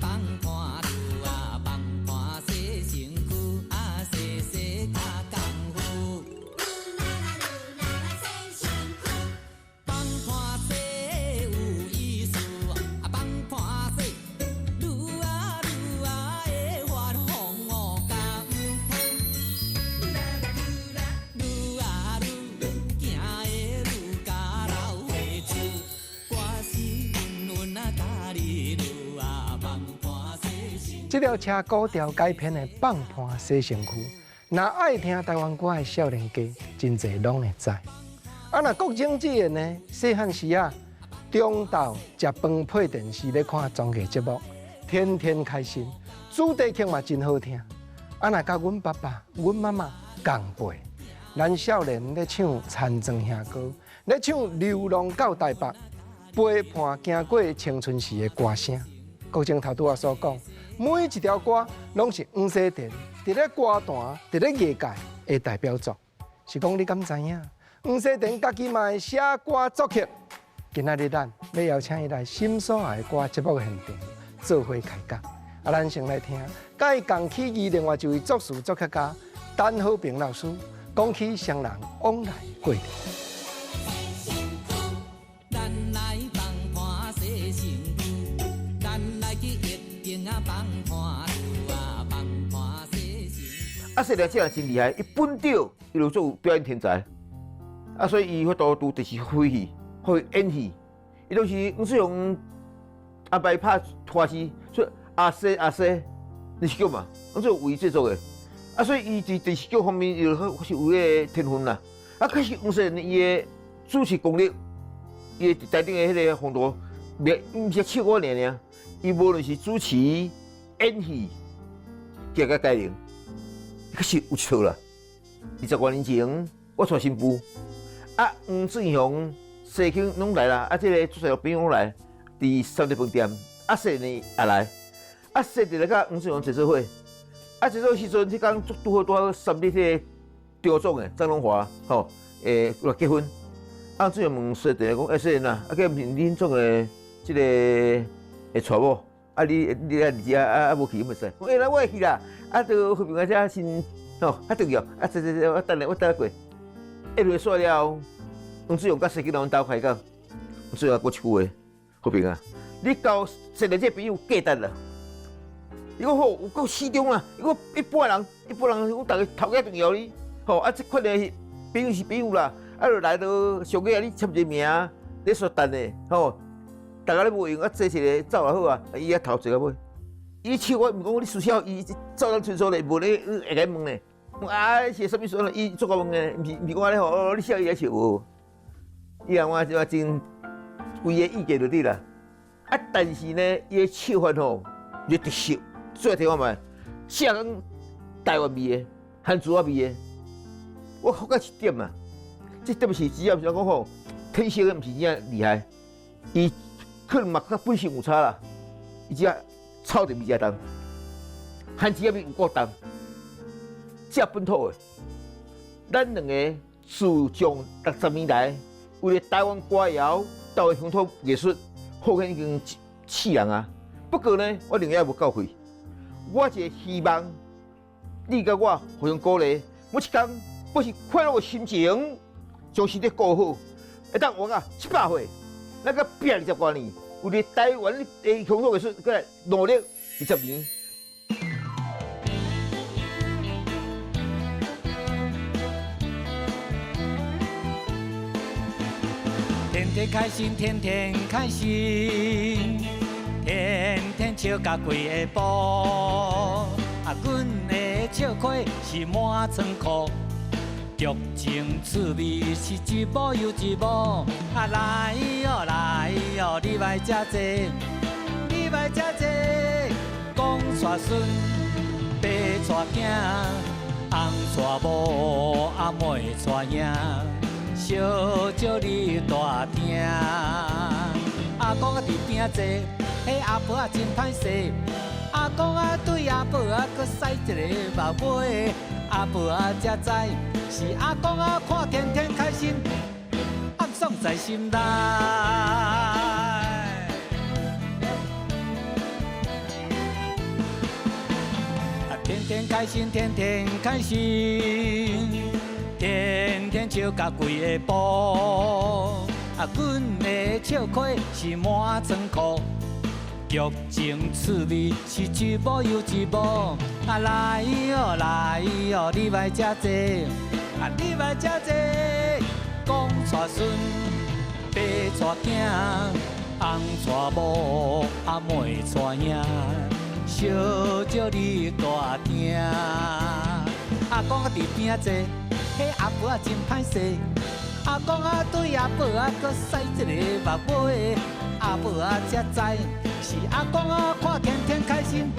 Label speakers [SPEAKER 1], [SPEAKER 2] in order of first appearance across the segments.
[SPEAKER 1] 放伴女啊，放伴洗身軀啊，洗洗較功夫。放伴洗有意思啊，放伴洗女啊女啊會發瘋哦，甘通。女啊女，行的愈加流血珠，歌是阮阮啊佮你女啊放伴洗身。
[SPEAKER 2] 這條車古調改編的《放伴洗身軀》，若愛聽台灣歌的少年家，真濟攏會知。啊，若國中之言呢，細漢時啊，中晝食飯配電視咧看綜藝節目，天天開心，主題曲嘛真好聽。啊，若佮阮爸爸、阮媽媽仝輩，咱少年咧唱《田莊兄歌》，咧唱《流浪到台北》，陪伴行過青春時的歌聲。國中頭拄仔所講，每一條歌攏是黃西田佇咧歌壇、佇咧藝界的代表作。是講你敢知影？黃西田家己嘛會寫歌作曲。今仔日咱欲邀請伊來心所愛的歌節目現場做伙開講。啊，咱先來聽，佮伊仝起義另外一位作詞作曲家陳和平老師講起雙人往來過程。
[SPEAKER 1] 咱來放伴洗身軀，咱來去一間啊放伴女啊放伴洗身軀。
[SPEAKER 3] 啊，細漢這人真厲害，伊本著伊就做表演天才，啊，所以伊法度拄就是開戲，去演戲，伊攏是黃世雄安排拍拖戲，所以阿西阿西，電視劇嘛，黃世雄為伊製作的，啊，所以伊佇電視劇方面又是有彼個天分啦。啊，可是黃世仁伊的主持功力，伊的台頂的彼個風度，袂毋是笑我爾爾，伊無論是主持、演戲，加甲改良，確實有一套啦。20多年前，我娶新婦，啊，黃志雄、西慶攏來啦，啊，這個出世朋友攏來，佇三日飯店，啊，細呢也來，啊，細佇咧佮黃志雄坐做伙，啊，坐做時陣，彼工拄好拄好三日彼個張總的張榮華吼，來結婚，啊，黃志雄問細弟講，欸，細啊，啊，這毋是恁總的這個會娶某，啊，你你啊，佇遮啊啊無去，毋使，講欸，來我會去啦，啊，都和平啊，遮先吼，較重要，啊，這這這，我等下我等下過，一落煞了後，黃志雄佮西慶來阮兜開講，黃志雄講一句話，和平啊，你交細弟這個朋友價值啦，伊講吼有夠始終啊，伊講一般人，一般人講逐个頭家重要哩，吼啊，這款的朋友是朋友啦，啊，就來到上尾啊，你簽一個名，你說等的，吼，大家咧無閒啊，坐一个走就好啊，伊遐頭坐到尾，伊笑我，毋講你私下伊走咱廁所咧，無咧會共問咧，啊，是啥物事伊足夠問的，毋是毋是講按呢吼，你笑伊來笑無？伊人我就真規个意見就對啦。啊，但是呢，伊的笑法吼有特色，最聽看覓，寫講台灣味的、番薯仔味的，我發覺一點啊，這點是只要是講吼，天生的毋是真正厲害，伊可能嘛較本性有差啦，伊只草地味誠重，番薯仔味有夠重，這本土的。咱兩个自從60年來，為了台灣歌謠、台灣鄉土藝術，好已經死人啊。不過呢，我另外無夠氣，我一個希望，你佮我互相鼓勵，每一工保持快樂的心情，將身體顧好，會當活到700歲，咱閣拼20多年，為了台灣的鄉土藝術，閣來努力20年。
[SPEAKER 1] 天天開心，天天開心，天天笑甲規下晡。啊，阮的笑虧是滿倉庫，劇情趣味是一幕又一幕。啊，來唷來唷，你莫遮濟，你莫遮濟，講帶孫，爸帶囝，翁帶某，阿妹帶兄。小招你大廳，阿公啊佇邊仔坐，彼阿婆啊真歹勢。阿公啊對阿婆啊閣使一个目尾，阿婆啊才知是阿公啊看天天開心，暗爽在心內。天開心，天天開心，天天笑甲規下晡。啊，阮的笑溪是滿倉庫，劇情趣味是一幕又一幕。啊來唷來唷，你莫遮濟，啊你莫遮濟，講帶孫，爸帶囝，翁帶某，阿妹帶兄，相招你大廳。阿公啊佇邊仔坐，彼阿婆啊真歹勢。阿公啊對阿婆啊閣使一个目尾，阿婆啊才知是阿公啊看天天開心，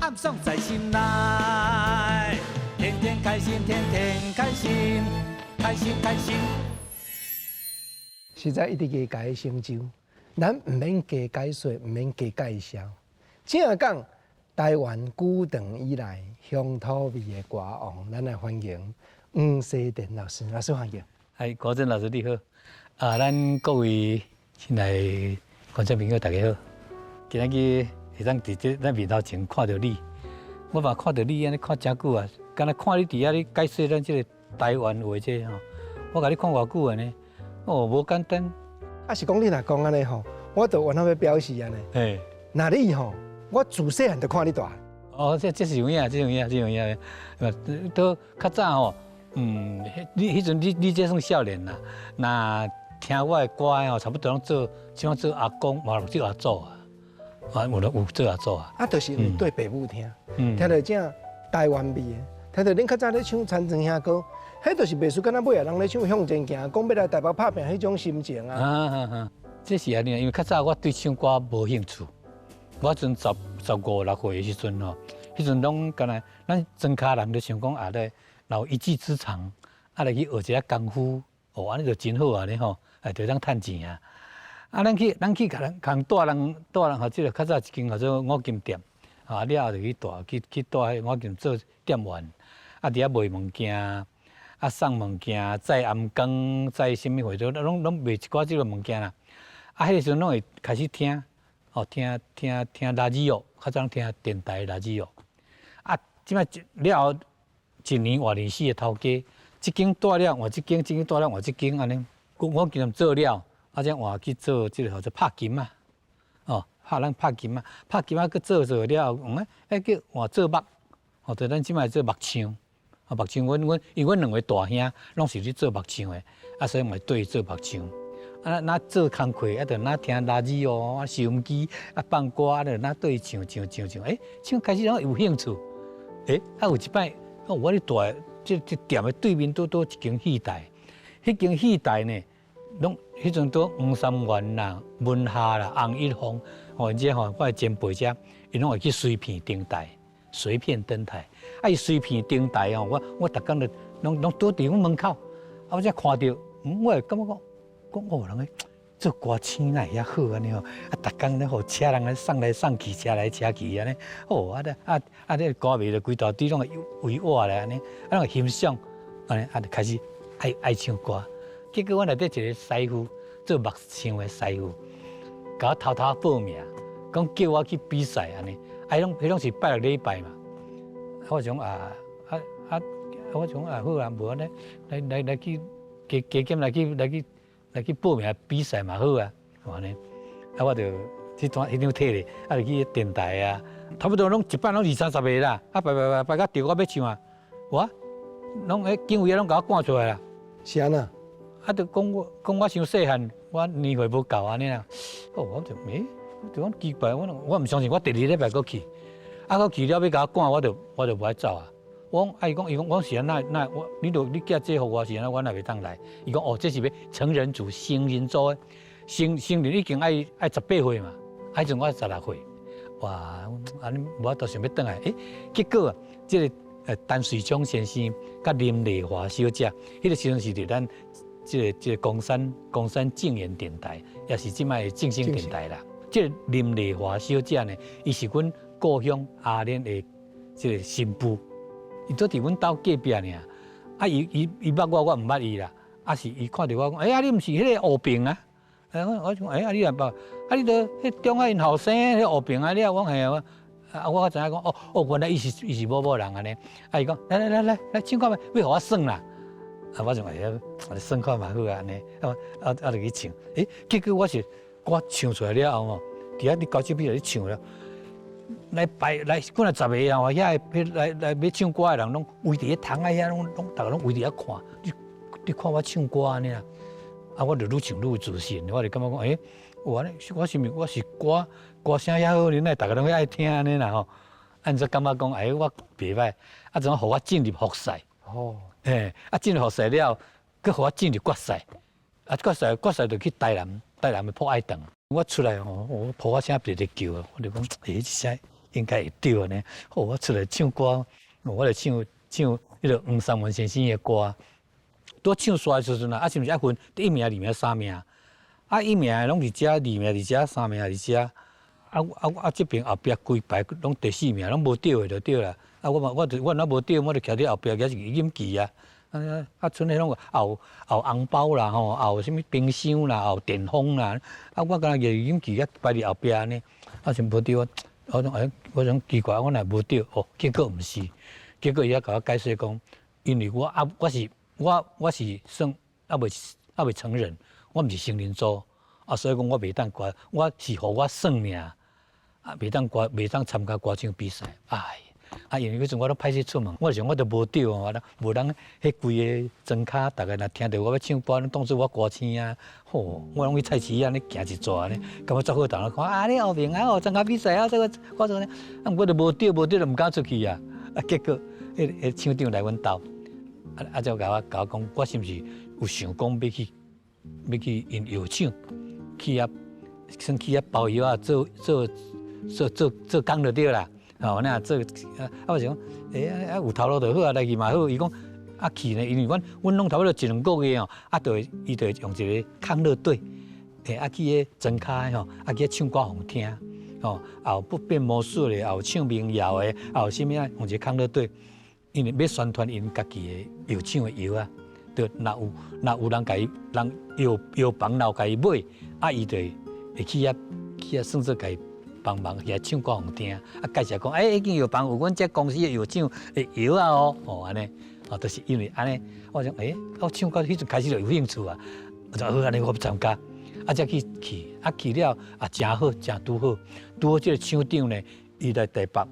[SPEAKER 1] 暗爽在心內。天天開心，天天開心，開心開心。
[SPEAKER 2] 實在一直加共伊成就，咱毋免加解說，毋免加介紹。正講台灣古長以來鄉土味的歌王，咱來歡迎黃西田老師。老師歡迎。
[SPEAKER 1] 嗨，國珍老師你好。啊，咱各位親愛的觀眾朋友大家好。今仔日會當佇這咱面頭前看著你，我嘛看著你按呢看誠久啊，敢若看你佇遐咧解說咱這个台灣話這吼，我共你看偌久按呢？哦，無簡單。
[SPEAKER 2] 啊，是講你若講按呢吼，我就原來欲表示按呢。若你吼，我自細漢就看你大。
[SPEAKER 1] 哦，這是有影，這有影，這有影。都較早吼，你彼陣你這算少年啦，若聽我的歌吼，差不多攏做，像做阿公，嘛有做阿祖啊，啊有有做阿祖啊。
[SPEAKER 2] 啊，就是因為對爸母聽，聽著這台灣味的，聽著恁較早咧唱田庄兄歌，彼就是袂輸敢若尾仔人咧唱向前行，講欲來台北拍拚彼種心情啊。
[SPEAKER 1] 啊啊啊！這是按呢，因為較早我對唱歌無興趣。我陣十五六歲的時陣吼，彼陣攏敢若咱莊跤人就想講啊咧，若有一技之長，啊來去學一下功夫，哦，按呢就真好啊咧吼，哎，就當趁錢啊。啊，咱去共人共帶人帶人吼，這个較早一間叫做五金店，啊了後就去帶去帶彼五金做店員，啊佇遐賣物件，啊送物件，載頷光，載啥物貨都攏賣一寡這个物件啦。啊，彼个時陣攏會開始聽。哦，聽聽聽垃圾樂，較早聽電台垃圾樂。啊，這擺了後一年換24個頭家，這間帶了換這間，這間帶了換這間按呢。我今做了，啊，才換去做這个叫做拍琴仔。哦，拍咱拍琴仔，拍琴仔閣做做了後，欸，叫換做木，哦，就咱這擺做木匠。啊，木匠，阮因為阮兩个大兄攏是咧做木匠的，啊，所以嘛對做木匠。啊，若做工課，啊，就若聽垃圾哦，啊，收音機，啊，放歌，啊，就若對唱唱唱唱，欸，唱開始攏有興趣。欸，啊，有一擺，我咧蹛這這店的對面拄拄一間戲台，彼間戲台呢，攏彼陣拄黃三元啦、文夏啦、洪一峰，吼，這吼我的前輩遮，𪜶攏會去隨片登台，隨片登台。啊，伊隨片登台吼，我逐工就攏攏拄佇阮門口，啊，我才看著，我會感覺講。講哦，人咧做歌星哪會遐好按呢吼？啊，逐工咧予車人來送來送去，車來車去按呢。哦，啊咧啊啊咧歌迷就規大堆攏會圍我來按呢，啊攏會欣賞，按呢啊就開始愛愛唱歌。結果阮內底一個師傅做木匠的師傅，共我偷偷報名，講叫我去比賽按呢。啊，彼攏是拜六禮拜嘛。我想啊啊啊，我想啊好啊，無按呢來來來去加加減來去來去。來去報名比賽嘛好啊，按呢，啊我就去段彼張摕咧，啊就去電台啊，差不多攏一擺攏二三十個啦，啊排排排排到著我欲唱啊，哇，攏彼警衛攏共我趕出來啦。
[SPEAKER 2] 是按怎？
[SPEAKER 1] 啊，就講我講我傷細漢，我年歲無夠按呢啦。哦，我就欸，就講奇怪，我毋相信，我第二禮拜閣去，啊，閣去了欲共我趕，我就無愛走啊。我講，啊，伊講，伊講，我是按怎那我，你著你寄這予我是按怎，我哪袂當來？伊講，哦，這是欲成人組、成人組的，成人已經愛18歲嘛，啊，彼陣我16歲，哇，按呢無法度想欲轉來，欸，結果啊，這个陳瑞昌先生佮林麗華小姐，彼个時陣是佇咱這个岡山正言電台，也是這擺的正聲電台啦。這个林麗華小姐呢，伊是阮故鄉阿蓮的這个新婦。伊都佇阮兜隔壁爾，啊！伊伊伊捌我，我毋捌伊啦。啊是伊看著我講，欸，啊你毋是彼个吳平啊？欸，我我想，欸，啊你也捌，啊你著彼中愛𪜶後生彼吳平啊，你也講嘿啊？啊，我才知影講，哦哦，原來伊是某某人按呢。啊，伊講來來來來來唱看覓，欲予我算啦。啊，我就話啊，算看嘛好啊，按呢，啊啊啊，就去唱。欸，結果我是歌唱出來了後吼，佇遐咧交手比賽咧唱了，來排來幾若十個人吼，遐個來來欲唱歌的人攏圍佇咧窗仔遐，攏攏逐个攏圍佇遐看，你你看我唱歌按呢啦。啊，我就愈唱愈有自信，我就感覺講，欸，有按呢，我是毋是我是歌歌聲遐好，恁來逐个攏愛聽按呢啦吼。按怎感覺講，欸，我袂䆀，啊，怎予我進入複賽？哦，嘿，啊，進入複賽了，閣予我進入決賽，啊，決賽決賽就去台南，台南的博愛堂。我出來吼，我噗仔聲直直叫，我就講，欸，這聲應該會對按呢。好，我出來唱歌，我就唱唱彼个黃三元先生的歌。拄唱煞的時陣啊，啊，是毋是愛分第一名、二名、三名？啊，一名攏佇遮，二名佇遮，三名佇遮。啊啊啊！這邊後壁規排攏第四名，攏無著的就對啦。啊，我嘛我就我若無著，我就徛佇後壁舉一支飲旗啊。啊啊，賰彼攏有有紅包啦吼，有啥物冰箱啦，有電風啦。啊，我敢若舉飲旗啊擺佇後壁按呢，啊是無著。我講欸，我講奇怪，我若無著哦，結果毋是，結果伊才共我解釋講，因為我啊我是我我是算猶未成人，我毋是成人組，啊，所以講我袂當歌，我是予我算爾，啊，袂當歌，袂當參加歌唱比賽。哎，啊，因為彼陣我攏歹勢出門，我想我都無著啊，無人彼規个莊跤，逐个若聽著我欲唱歌，攏當做我歌星啊。吼，我攏去菜市仔按呢行一逝按呢，感覺足好，逐人看啊，你後面啊，參加比賽啊，這個我做呢，啊，我都無著，無著就毋敢出去啊。啊，結果彼彼廠長來阮兜，啊啊，就共我共我講，我是毋是有想講欲去𪜶藥廠，去遐算去遐包藥仔做做做做做工就對啦。吼，那做啊，我想講，欸啊有頭路就好啊，來去嘛好。伊講啊去呢，因為阮阮攏差不多一兩個月吼，啊，就會伊就會用一個康樂隊，欸啊去彼莊跤吼，啊去唱歌予聽，吼，也有不變魔術的，也有唱民謠的，也有啥物啊，用一個康樂隊，因為欲宣傳𪜶家己的藥廠的藥啊，就若有若有人共伊人藥藥房若有共伊買，啊，伊就會會去遐去遐算做共伊幫忙去遐唱歌予聽，啊介紹講，欸，彼間藥房有阮這公司的藥廠的藥仔哦，哦按呢，哦，就是因為按呢，我想，欸，我唱歌彼陣開始就有興趣啊，我就好按呢，我欲參加，啊，才去去，啊去了也誠好，誠拄好，拄好這個廠長呢，伊來台北，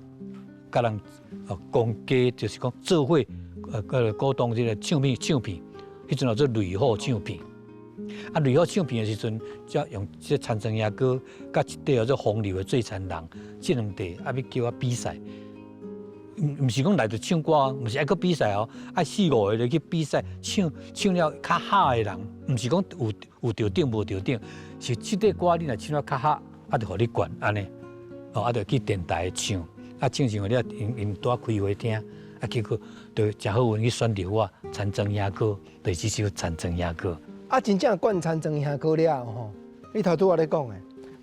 [SPEAKER 1] 共人哦公家就是講做伙，呃，鼓動這個唱片唱片，彼陣叫做雷虎唱片。啊，雷虎唱片的時陣，才用這田庄野歌，佮一塊叫做風流的做田人，這兩塊啊，欲叫我比賽。毋毋是講來就唱歌，毋是愛閣比賽哦，愛四五個去比賽，唱唱了較好的人，毋是講有有得獎無得獎，是這塊歌你若唱了較好，啊，就予你冠按呢，哦，啊，就去電台唱，啊，唱唱了，𪜶𪜶拄仔開會聽，啊，結果就誠好運去選著我田莊野歌，就是這首田莊野歌。
[SPEAKER 2] 啊，真正冠田莊野歌了後吼，你頭拄仔咧講的，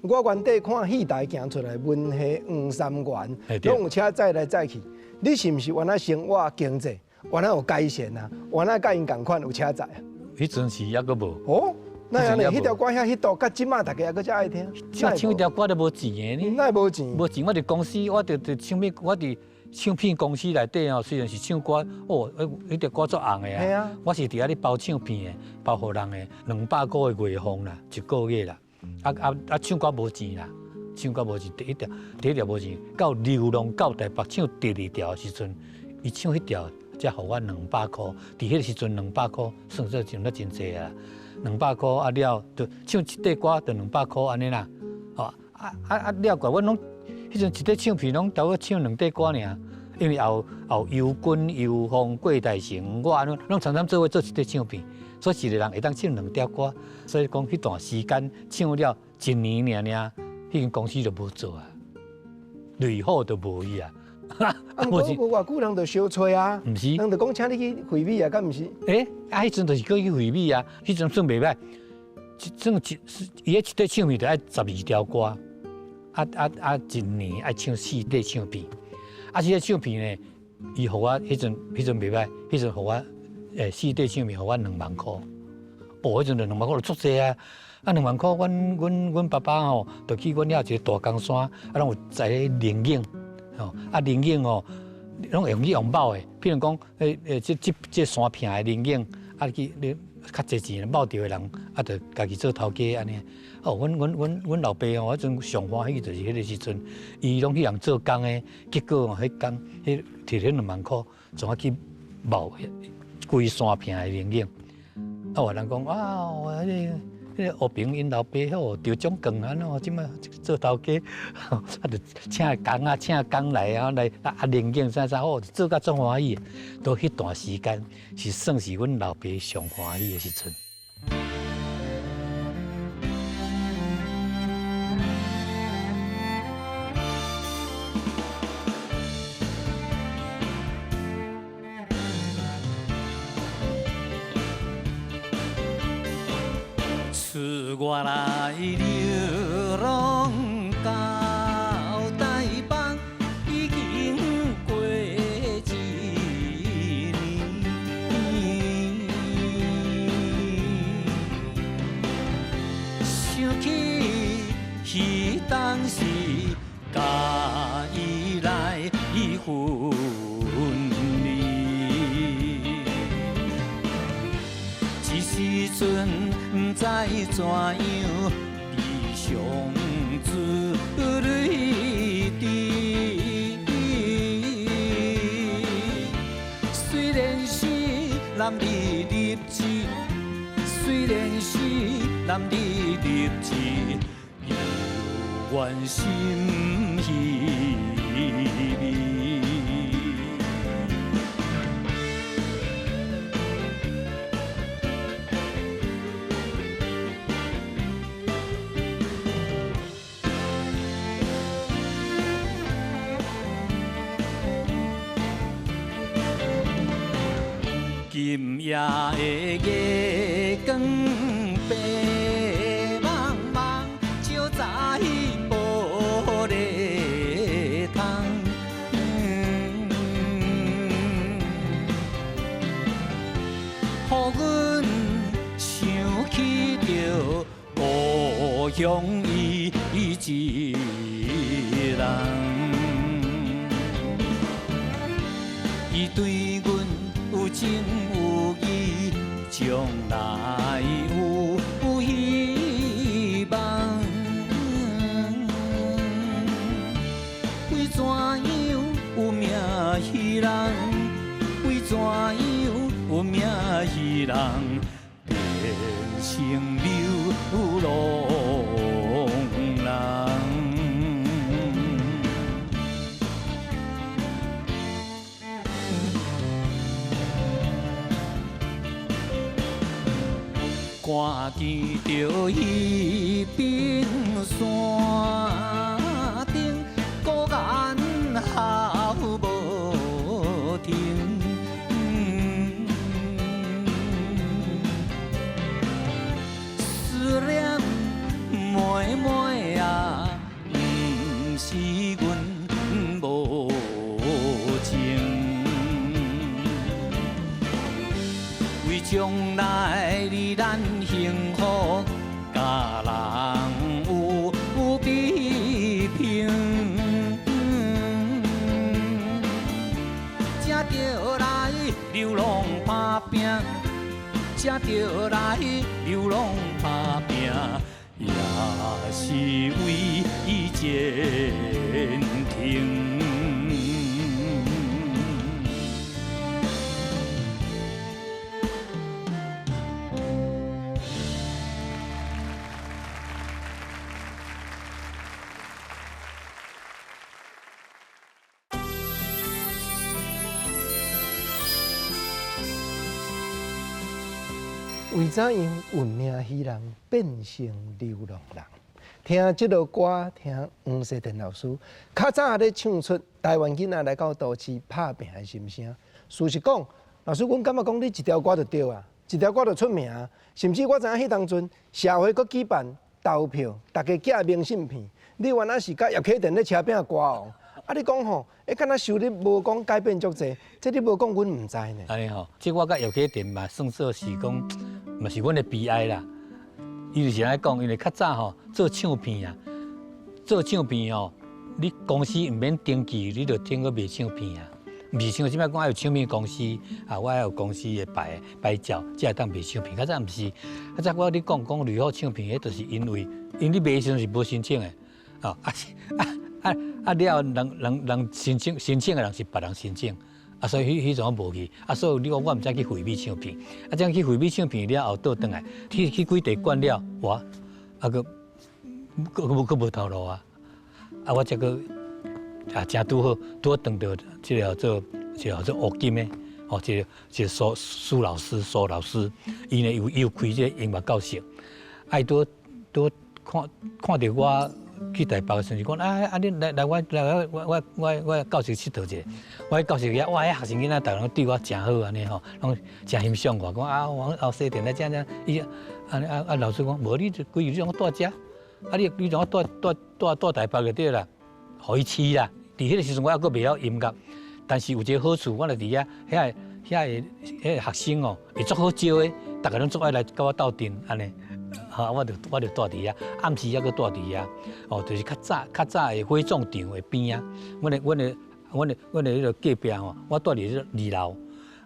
[SPEAKER 2] 我原底看戲台行出來，文戲黃三元，攏有車載來載去。你是毋是原來生活經濟原來有改善啊？原來佮𪜶仝款有車載啊？
[SPEAKER 1] 彼陣時猶閣無。
[SPEAKER 2] 哦，那按呢？彼條歌遐彼度，佮這馬大家猶閣遮愛聽。
[SPEAKER 1] 唱唱條歌都無錢的呢。
[SPEAKER 2] 哪會無錢？
[SPEAKER 1] 無錢，我佇公司，我佇佇唱片，我佇唱片公司內底哦，雖然是唱歌，哦，彼條歌足紅的啊。我是佇遐咧包唱片的，包予人的，200塊的月俸啦，一個月啦。啊啊啊！唱歌無錢啦，唱歌無錢，第一條第一條無錢，到流浪到台北唱第二條的時陣，伊唱彼條才予我兩百塊。佇彼個時陣兩百塊算做賺了真濟啊。兩百塊啊了，就唱一塊歌就兩百塊按呢啦。哦啊啊啊了過，阮攏彼陣一塊唱片攏差不多唱兩塊歌爾，因為有有尤軍、尤鳳、郭大成，我按呢攏常常做伙做一塊唱片，所以一個人會當唱兩條歌。所以講彼段時間唱了一年爾爾，彼間公司就無做啊，雷虎就無去啊。
[SPEAKER 2] 啊，毋過無偌久人就相揣啊，
[SPEAKER 1] 毋是，
[SPEAKER 2] 人就講請你去惠美啊，敢毋是？
[SPEAKER 1] 欸，啊，彼陣就是閣去惠美啊，彼陣算袂䆀，算一伊彼一塊唱片就愛12條歌，啊啊啊，一年愛唱四塊唱片，啊，四塊唱片呢，伊予我彼陣彼陣袂䆀，彼陣予我四塊唱片予我2萬塊，哦，彼陣就兩萬塊就足濟啊！啊，兩萬塊，阮阮阮爸爸吼，就去阮遐一個大岡山，啊，攏有在咧靈影，吼，啊，人影吼，攏會用去用募的，譬如講，這山坪的人影，啊去你較濟錢募著的人，啊，就家己做頭家按呢。哦，阮老爸吼，彼陣上歡喜就是彼个時陣，伊攏去予人做工的，結果吼，彼工彼摕彼兩萬箍，怎啊去募規山坪的人影。啊，有人講啊，彼个和平𪜶老爸吼得獎券啊，喏，這擺做頭家，啊，就請工啊，請工來啊，來啊人影啥啥，哦，做甲足歡喜。到彼段時間是算是阮老爸上歡喜的時陣。我來流浪到台北，已經過一年。想起彼當時，佮伊來分離，這時陣毋知怎樣，悲傷自淚滴。雖然是男兒立志，雖然是男兒立志，猶原心稀微。今夜的月光白茫茫，照在玻璃窗。予阮想起著故鄉伊一人，伊對阮有情有義，將來有希望。為怎樣有命彼人？為怎樣有命彼人變成流浪人？看見著彼邊山頂，孤雁哭無停。思念妹妹啊，毋是阮無情，為將來的咱幸福，佮人有比拼，才著來流浪打拼，才著來流浪打拼，也是為前程。
[SPEAKER 2] 為怎樣運命彼人變成流浪人？聽這首歌，聽黃西田老師較早咧唱出台灣囡仔來到都市拍拚的心聲。事實講，老師，阮感覺講你一條歌就對啊，一條歌就出名。甚至我知影彼當陣社會閣舉辦投票，大家寄明信片，你原來是佮葉啟田咧車拚歌王。啊！你講吼，敢若收入無講改變足濟，這你無講，阮毋知呢。
[SPEAKER 1] 按呢吼，這我佮葉啟田嘛，算做是講，嘛是阮的悲哀啦。伊就是按呢講，因為較早吼做唱片啊，做唱片吼，你公司毋免登記，你就通閣賣唱片啊。毋是像這擺講愛有唱片公司啊，我愛有公司的牌牌照，才會當賣唱片。較早毋是，較早我你講講呂虎唱片，彼就是因為你賣的時陣是無申請的，哦啊啊啊啊了後人申請的人是別人申請，啊所以彼陣我無去，啊所以你講我毋知去惠美唱片，啊這樣去惠美唱片了後倒轉來，去幾地慣了，哇，啊閣閣無頭路啊，啊我才閣。啊，誠拄好，拄好轉著這個叫做烏金的，哦，這個蘇老師，蘇老師，伊呢有開這個音樂教室，啊，伊拄拄看著我去台北的時陣，講啊啊，你來來我來我教室𨑨迌一下，我去教室遐，哇，彼學生囡仔逐个攏對我誠好按呢吼，攏誠欣賞我，講啊，王後生電來這這，伊啊啊啊老師講，無你規日你攏蹛遮，啊你攏蹛台北就對啦，予伊試啦。佇彼个時陣我猶閣袂曉音樂，但是有一個好處，我若佇遐，遐個學生哦，會足好招的，逐个攏足愛來佮我鬥陣按呢，哈，我就蹛佇遐，暗時猶閣蹛佇遐，哦，就是較早的火葬場的邊仔，阮的彼个隔壁吼，我蹛佇二樓，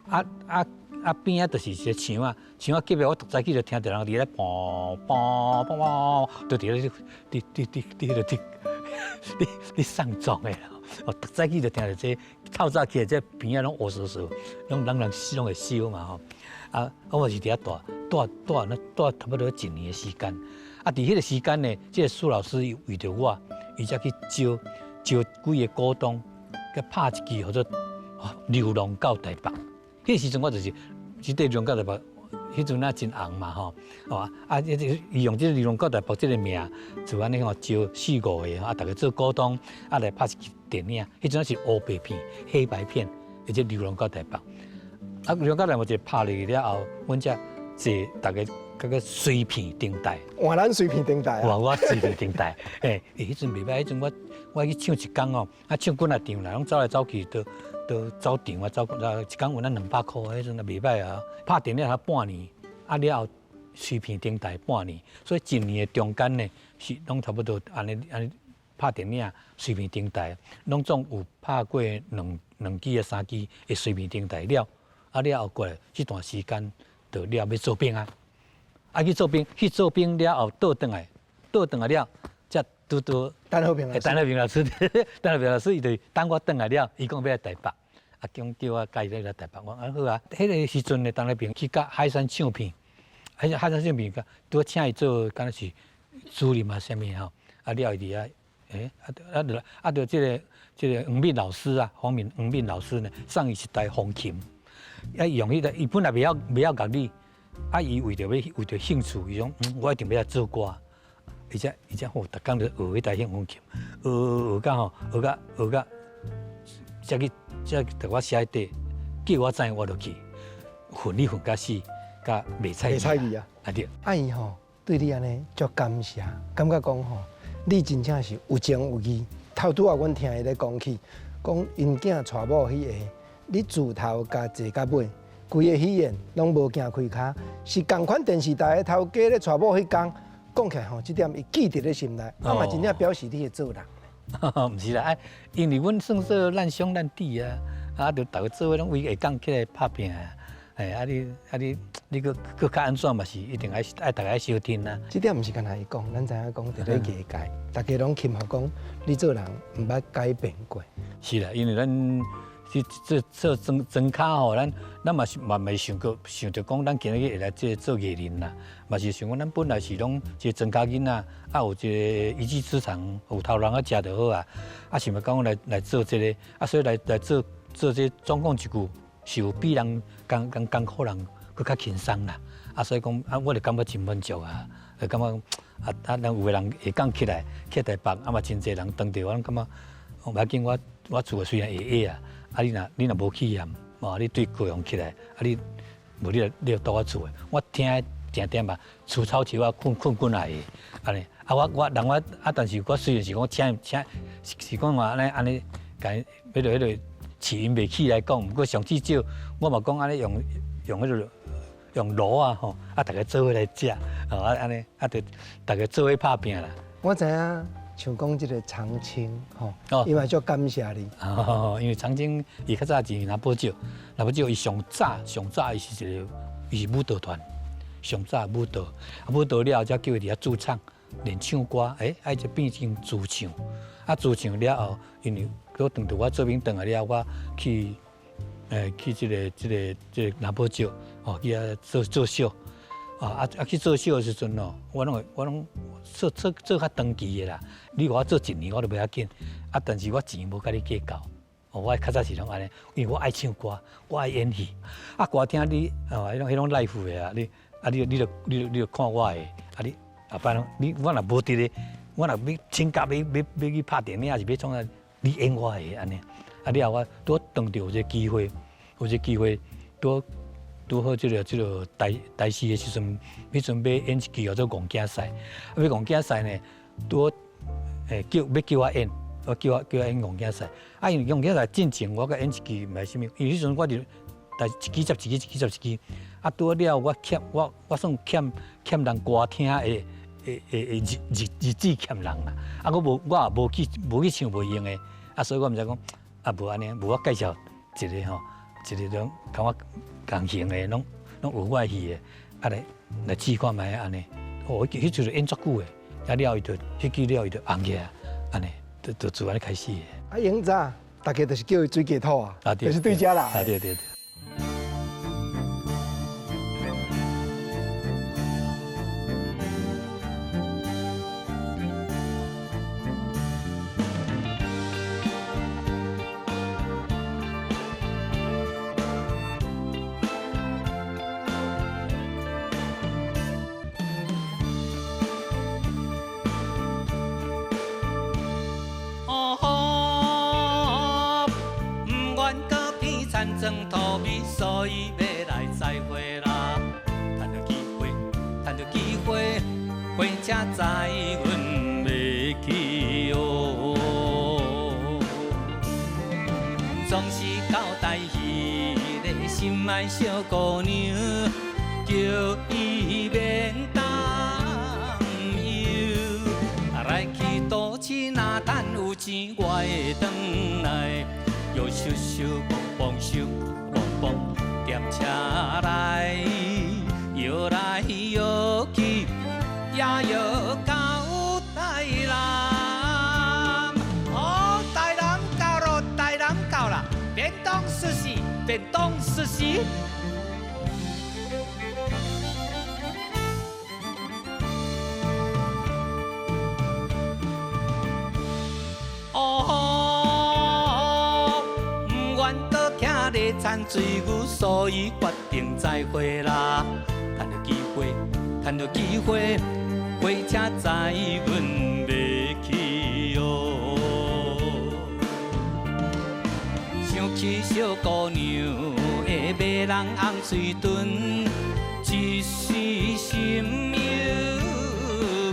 [SPEAKER 1] 啊啊啊邊仔就是一個牆仔，牆仔隔壁我逐早起就聽著人佇咧砰砰砰砰，就佇咧佇佇佇佇彼个佇佇喪葬的啦。哦，逐早起就聽著這透早起來，這邊仔攏烏趖趖，攏人人攏會燒嘛吼。啊，我嘛是佇遐蹛蹛蹛那蹛差不多一年的時間。啊，佇彼個時間呢，這個蘇老師為著我，伊才去招招幾個股東，佮拍一支號做《流浪到台北》。彼個時陣我就是這個流浪到台北，彼陣仔真紅嘛吼，哦啊，伊用這個流浪到台北這個名，就按呢吼招四五個，啊，逐家做股東，啊來拍一支電影。彼陣是烏白片、黑白片，而且流浪到台北。啊，流浪到台北一拍落去了後，阮才坐逐家佮個隨片頂台。
[SPEAKER 2] 換咱隨片頂台
[SPEAKER 1] 啊！換我隨片頂台。欸，彼陣袂歹，彼陣我去唱一工哦，啊唱幾若場啦，攏走來走去都都走場啊，走一工有咱200箍，彼陣也袂歹啊。拍電影才半年，啊了後隨片頂台半年，所以一年的中間呢，是攏差不多按呢按呢拍電影隨片頂台，攏總有拍過兩支啊三支的隨片頂台了，啊了後過來這段時間就了欲做兵啊，啊去做兵去做兵了後倒轉來，倒轉來了，才拄拄
[SPEAKER 2] 陳和平老師，
[SPEAKER 1] 陳和平老師，陳和平老師伊就等我轉來了，伊講欲來台北，啊叫叫我佮伊來台北，我講啊好啊。彼个時陣呢，陳和平去佮海山唱片，海山唱片拄請伊做，敢若是主任啊啥物吼，啊了伊佇遐，欸啊啊就啊就這個黃敏老師啊，黃敏老師呢，送伊一台風琴，啊伊用彼個，伊本來袂曉樂理，啊伊為著興趣，伊講嗯我一定欲來做歌。伊才吼，逐工就學彼台風琴，學學到吼，學到，才去才去佇我寫底，叫我知我就去，訓你訓甲死，甲袂睬
[SPEAKER 2] 袂睬伊啊！
[SPEAKER 1] 啊對。
[SPEAKER 2] 啊伊吼對你按呢足感謝，感覺講吼，你真正是有情有義。頭拄仔阮聽伊咧講起，講𪜶囝娶某彼個，你自頭共坐到尾，規个喜宴攏無行開跤，是仝款電視台的頭家咧娶某彼工。講起來吼，這點伊記佇咧心內，啊嘛真正表示你的做人。
[SPEAKER 1] 毋是啦，啊，因為阮算做難兄難弟啊，啊，就逐家做伙攏為下崗起來拍拚啊，哎，啊你閣較按怎嘛是一定愛逐家愛相挺啊。
[SPEAKER 2] 這點毋是干焦伊講，咱知影講佇咧藝界，逐家攏欽服講，你做人毋捌改變過。
[SPEAKER 1] 是啦，因為咱這做莊跤吼，咱嘛是嘛袂想過想著講，咱今日會來這做藝人啦，嘛是想講咱本來是攏一個莊跤囡仔，啊有一個一技之長，有頭路仔食就好啊，啊想欲講來做這個，啊所以來做這個，總講一句，是有比人艱苦人閣較輕鬆啦，啊所以講啊，我就感覺真滿足啊，就感覺啊啊，咱有的人下崗起來去台北，啊嘛真濟人當著我，感覺無要緊，我厝雖然會矮啊。啊！你若無去嫌，哦，你對高雄起來，啊你無你來蹛我厝的，我聽定定嘛，除草樹仔睏睏來的，按呢，啊我人我啊，但是我雖然是講請是講話按呢按呢，共彼個飼因袂起來講，毋過上至少我嘛講按呢用彼個用爐仔吼，啊逐家做伙來食，吼啊按呢啊，就逐家做伙拍拚啦。
[SPEAKER 2] 我知影像講這个長青吼，伊嘛足感謝你。
[SPEAKER 1] 哦，因為長青伊較早是藍寶石，藍寶石伊上早上早伊是一个，伊是舞蹈團，上早舞蹈，啊舞蹈了後才叫伊佇遐駐唱練唱歌，欸，啊伊就變成主唱，啊主唱了後，因為閣轉到我做兵轉來了，我去，去這个藍寶石，哦，去遐做做秀。啊去做秀的時陣哦，我攏會我攏做做做較長期的啦。你予我做一年我都袂要緊，啊，但是我錢無佮你計較。哦，我較早是攏按呢，因為我愛唱歌，我愛演戲。啊，歌廳你哦，彼種 live 的啊，你啊你你就你就你就看我的，啊你後擺攏你我若無佇咧，我若欲請假欲欲欲去拍電影，抑是欲創啥，你演我的按呢。啊了後我拄當著有這个機會，有這个機會拄。拄好這个台台視的時陣，彼陣欲演一支叫做《戇囝婿》，啊，欲戇囝婿呢，拄好叫欲叫我演，我叫我叫我演戇囝婿。啊，因為戇囝婿進前我閣演一支毋是啥物，因為彼陣我佇但一支接一支，一支接一支。啊，拄好了後我欠我我算欠欠人歌廳的的的的日日日子欠人啦。啊，我無我也無去無去唱袂用的，啊，所以我毋知講啊，無按呢，無我介紹一个吼，一个種共我仝型的，攏攏有我的戲的，啊來來試看覓按呢。哦，彼彼出就演足久的，啊了後伊就彼支了後伊就紅起來，按呢，就就自按呢開始的。
[SPEAKER 2] 啊，永早，大家就是叫伊水雞兔啊，就是對遮啦。
[SPEAKER 1] 啊對對對。所以欲來再會啦，趁著機會，趁著機會，火車載阮欲去哦。總是交代彼个心愛小姑娘，叫伊免擔憂。來去都市若趁有錢，我會轉來，又咻咻蹦蹦咻。踮車內搖來搖去，也搖到台南。哦，台南到咯，台南到啦！便當壽司，便當壽司。趁水牛，所以決定再會啦。趁著機會，趁著機會，火車載阮欲去哦。想起小姑娘的迷人紅喙唇，一時心憂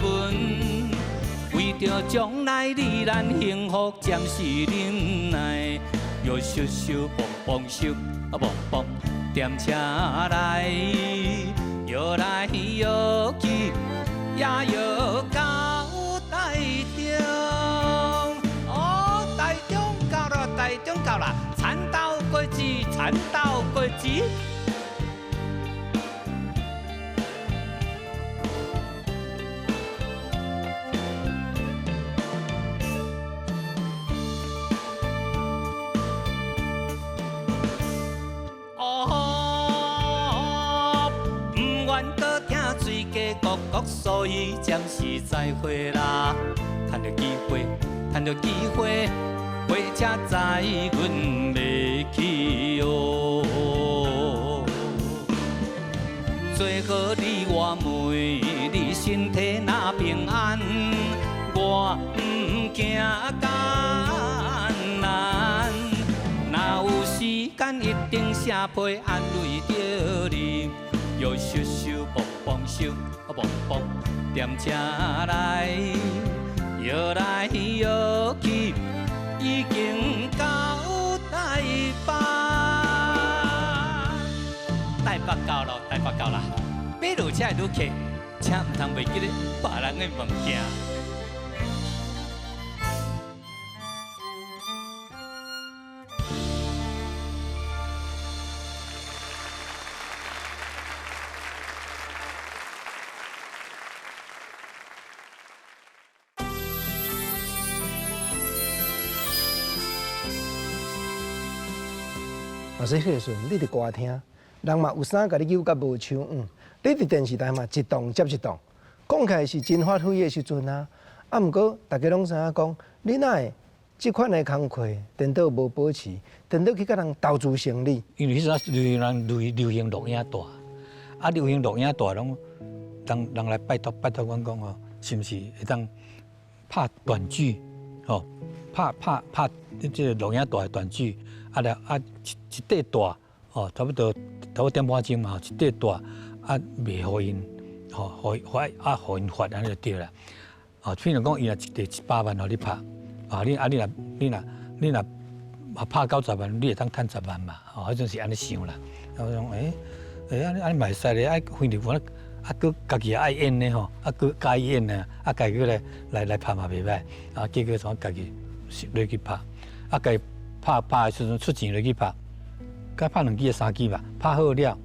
[SPEAKER 1] 悶。為著將來你咱幸福暫時忍耐。又咻咻蹦蹦咻啊蹦蹦，踮車內搖來搖去，也搖到台中。哦，台中到了，台中到啦，蚕豆果子，蚕豆果子。所以暫時再會啦，趁著機會，趁著機會，火車載阮欲去哦。最好你我問你身體若平安，我毋驚艱難。若有時間一定寫批安慰著你，又咻咻蹦蹦咻。蹦蹦，踮車內搖來搖去，已經到台北。台北到咯，台北到啦！欲落車的旅客，請毋通袂記咧別人的物件。
[SPEAKER 2] 所以彼个時陣，你佇歌廳，人嘛有衫共你扭甲無手，你佇電視台嘛一檔接一檔，講起來是真發揮的時陣啊。啊，毋過大家攏知影講，你哪會這款的工課，顛倒無保持，顛倒去共人投資生理？
[SPEAKER 1] 因為彼陣流行流流行錄影帶，啊，流行錄影帶攏人人來拜託拜託阮講吼，是毋是會當拍短劇？吼，拍拍拍這個錄影帶的短劇，啊來啊一一塊帶，哦，差不多點半鐘嘛，一塊帶啊賣予𪜶，吼，予啊予𪜶發按呢就對啦。哦，譬如講，伊若一塊100萬予你拍，啊，你啊你若你若你若拍90萬，你會當趁十萬嘛？哦，彼陣是按呢想啦。我講，欸，欸，按呢按呢嘛會使咧，啊，反正我啊，閣家己也愛演咧吼，啊，閣佮意演呢，啊，家己閣來來來拍嘛袂䆀，啊，結果怎家己落去拍，啊，家己拍拍的時陣出錢落去拍，閣拍兩支三支吧，拍好了，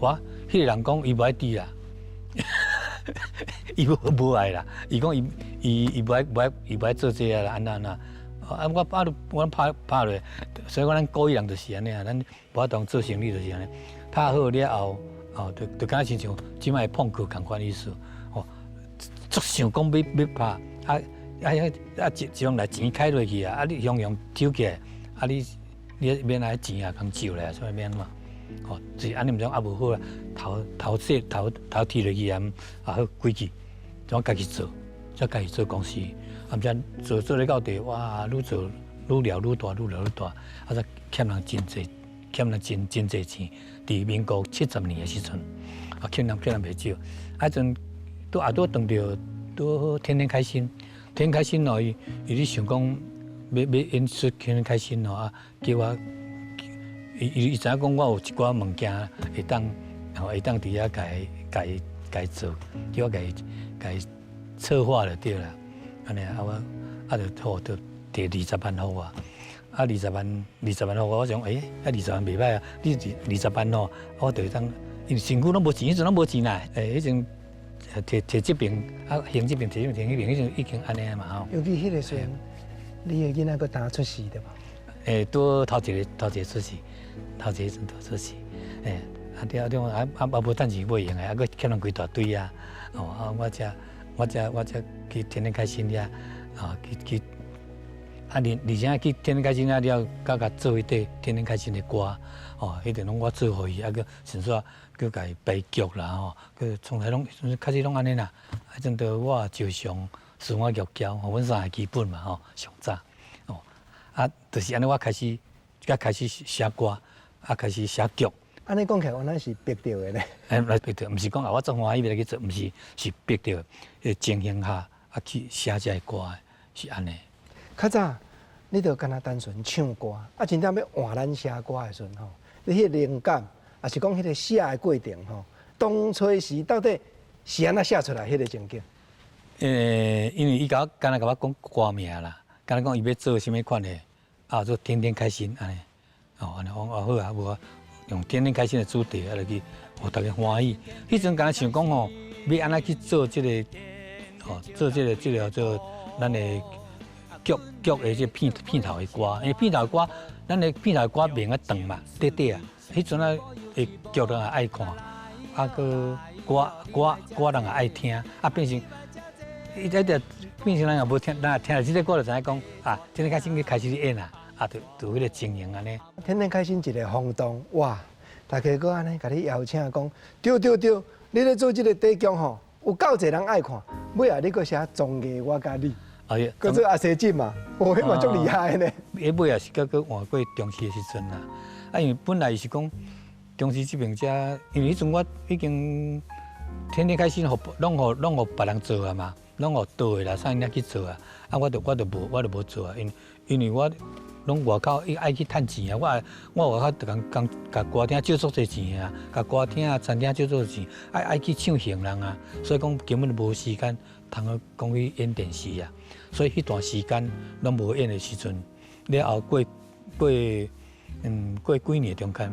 [SPEAKER 1] 我彼個人講伊無愛佇啦，伊無無愛啦，伊講伊伊伊無愛無愛伊無愛做這個啦，按怎按怎，啊，我拍我拍拍落，所以講咱古意人就是按呢啊，咱無法度做生理就是按呢，拍好了後。哦，就就敢若親像這擺碰巧仝款意思，哦，足想講欲欲拍，啊啊啊！一一樣來錢開落去啊，啊你雄雄抽起來，啊你你免來錢也共借來，所以免嘛，哦，就是按呢毋知啊無好啦，頭頭洗頭頭提落去啊，啊好規矩，怎家己做，才家己做公司，啊毋知做做咧到底，哇，愈做愈聊愈大，愈聊愈大，啊才欠人真濟，欠人真真濟錢。佇民國70年的時陣，啊，欠人欠人袂少。啊，陣拄啊拄當著拄天天開心，天天開心哦，伊伊咧想講欲欲演出天天開心哦，啊，叫我，伊伊伊知影講我有一寡物件會當，吼會當佇遐共伊共伊共伊做，叫我共伊共伊策劃就對啦。按呢啊我啊就好就提二十萬予我。啊，二十萬，二十萬予我，我想，欸，啊，二十萬袂䆀啊！你二二十萬吼，我就會當，因為身軀攏無錢，彼陣攏無錢啦。欸，彼陣提提這邊，啊，還這邊，提這邊，還彼邊，彼陣已經按呢嘛吼。
[SPEAKER 2] 尤其彼個時陣，你的囡仔閣剛出世對無？
[SPEAKER 1] 欸，拄頭一個頭一個出世，頭一個陣拄出世，欸，啊對啊對啊啊啊無趁錢買用的，啊閣欠人規大堆啊，哦啊我才我才我才去天天開心遐，啊去去。啊，而而且去天天開心了了，佮共做彼塊天天開心的歌，哦，彼陣攏我做予伊，啊，閣甚至閣共伊編劇啦吼，閣創來攏開始攏按呢啦。啊，陣著我也招上自我玉嬌，吼，阮三個基本嘛吼，上早，哦，啊，就是按呢，我開始才開始寫歌，啊，開始寫劇。
[SPEAKER 2] 按呢講起來，原來是逼著的咧。
[SPEAKER 1] 欸，來逼著，毋是講啊，我足歡喜欲來去做，毋是，是逼著的情形下啊去寫這个歌的，是按呢。
[SPEAKER 2] 較早，你就干焦單純唱歌，啊，真正欲換咱寫歌的時陣吼，你彼個靈感，抑是講彼個寫的過程吼，當初時到底是按怎寫出來彼個情景？
[SPEAKER 1] 欸，因為伊共我敢若共我講歌名啦，敢若講伊欲做啥物款的，啊，做天天開心按呢，哦，按呢講哦好啊，無啊，用天天開心的主題啊落去，予大家歡喜。彼陣敢若想講吼，欲按怎去做這個，哦，做這個這個叫做咱的。劇劇的這片片頭的歌，因為片頭的歌，咱的片頭的歌名較長嘛，短短啊。彼陣啊，的劇人也愛看，啊，閣歌歌歌人也愛聽，啊，變成伊這個變成人也無聽，人也聽著這個歌就知影講啊，天天開心去開始演啊，啊，就就彼個情形按呢。
[SPEAKER 2] 天天開心一個轟動，哇！大家閣按呢共你邀請講，對對對，你咧做這個短劇吼，有夠濟人愛看，尾仔你閣寫綜藝我佮你。
[SPEAKER 1] 哎呀，
[SPEAKER 2] 閣做阿西進嘛，哦，彼嘛足厲害的呢。
[SPEAKER 1] 彼尾也是閣閣換過中視的時陣啦。啊，因為本來是講中視這邊遮，因為彼陣我已經天天開心，予攏予攏予別人做啊嘛，攏予導的啦，啥人去做啊。啊，我就我就無我就無做啊，因因為我攏外口愛去趁錢啊，我我外口就共共共歌廳借足濟錢啊，共歌廳啊、餐廳借足濟錢，愛愛去唱紅人啊，所以講根本就無時間通去講去演電視啊。所以彼段時間攏無演的時陣，了後過過過幾年中間，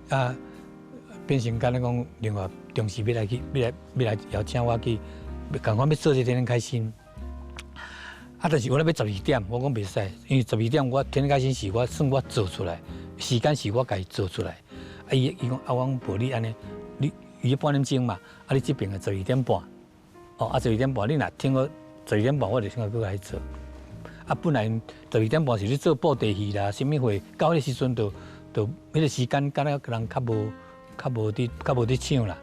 [SPEAKER 1] 啊變成敢若講另外中視欲來去欲來欲來邀請我去，仝款欲做這天天開心。啊，但是我咧欲十二點，我講袂使，因為十二點我天天開心是我算我做出來，時間是我家己做出來。啊，伊伊講啊，我講無你按呢，你伊半點鐘嘛，啊，你這邊的十二點半，哦，啊十二點半，你若聽我十二點半，我就先閣來做。啊，本來十二點半是咧做布袋戲啦，啥物貨，到彼個時陣就就彼個時間，敢若人較無較無佇較無佇唱啦。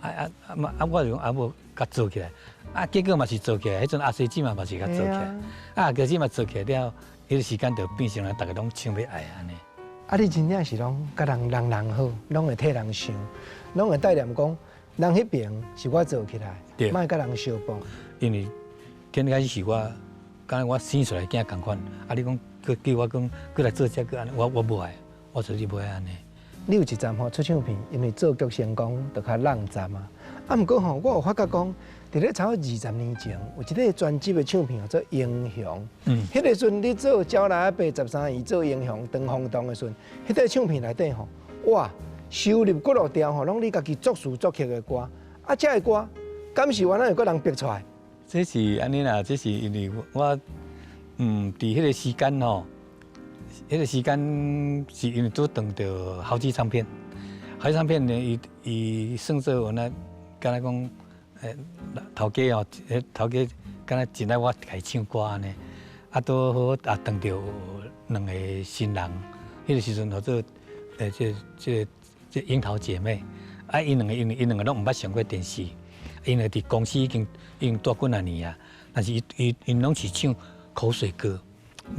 [SPEAKER 1] 啊啊啊嘛啊，我就講啊無共做起來，啊結果嘛是做起來，彼陣阿西姊嘛嘛是共做起來，啊阿西姊嘛做起來了，彼個時間就變成了逐家攏唱欲愛按呢。
[SPEAKER 2] 啊，你真正是攏共人人人好，攏會替人想，攏會帶念講，人彼爿是我做起來，莫共人相搏。
[SPEAKER 1] 因為天開始是我，敢若我生出來囝仝款，啊你講閣叫我講閣來做這個按呢，我我無愛，我絕對無愛按呢。
[SPEAKER 2] 你有一站吼出唱片，因為做劇成功，就較浪站啊。啊，毋過吼，我有發覺講，佇咧差不多20年前，有一個專輯的唱片叫做《英雄》。彼個時陣你做招來阿伯十三姨做英雄當轟動的時陣，彼個唱片內底吼，哇，收入幾落條吼，攏你家己作詞作曲的歌。啊，這个歌，敢是原來有個人逼出來？
[SPEAKER 1] 這是按呢啦，這是因為我，佇彼個時間吼，彼個時間是因為拄轉著豪記唱片，豪記唱片呢，伊伊算做原來，敢若講，頭家哦，彼頭家敢若真愛我共伊唱歌按呢，啊，拄好也轉著兩個新人，彼個時陣號做，這這這櫻桃姐妹，啊，𪜶兩個因為𪜶兩個攏毋捌上過電視，𪜶兩個佇公司已經已經蹛幾若年啊，但是伊伊𪜶攏是唱口水歌，